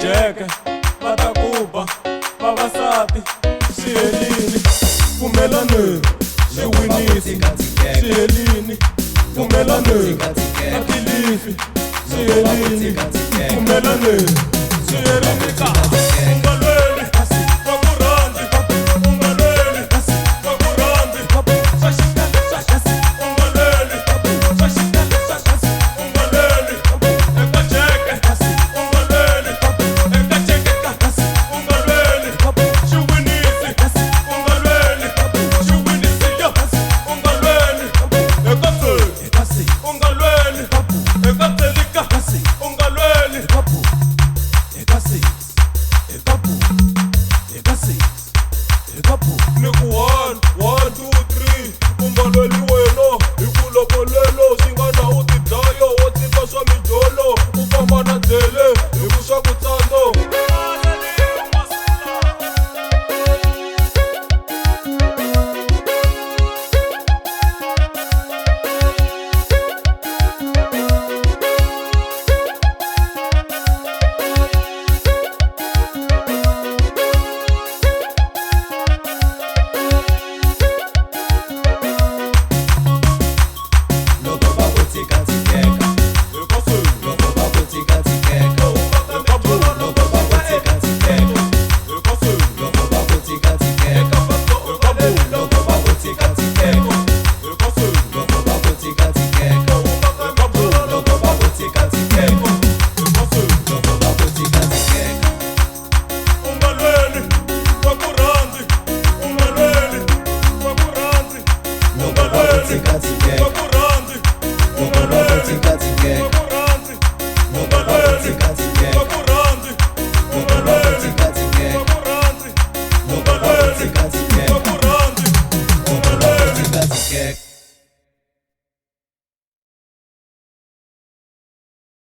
Jeke va ta ku ba vavasati swi helini pfumelaneni xi winisi swi helini pfumelaneni na tilifi swi helini pfumelaneni swi helini ka u nga lweli va ku rhandzi u nga lweli va ku rhandzi u nga lweli u nga lweli eka jeke u nga lweli eka jeke u nga lweli xi winisi u nga lweli xi winisi yo u nga lweli eka se u nga lweli eka selika u nga lweli ni ku 1 1 2 3 u nga lweli wena hi ku loko lelo swi nga na u ti dlaya wo tiva swa mijolo u famba na dzele hi ku swa ku tsandza. Loko va ku tshika tshikeka, loko va ku tshika tshikeka, loko va ku tshika tshikeka, loko va ku tshika tshikeka, loko va ku tshika tshikeka, loko va ku tshika tshikeka, loko va ku tshika tshikeka, loko va ku tshika tshikeka. U nga lweli va ku rhandzi u nga lweli va ku rhandzi u Loko nga va ku lweli tshika va tshikeka, ku rhandzi u loko nga va ku lweli tshika va tshikeka, ku rhandzi u loko nga va ku lweli tshika tshikeka.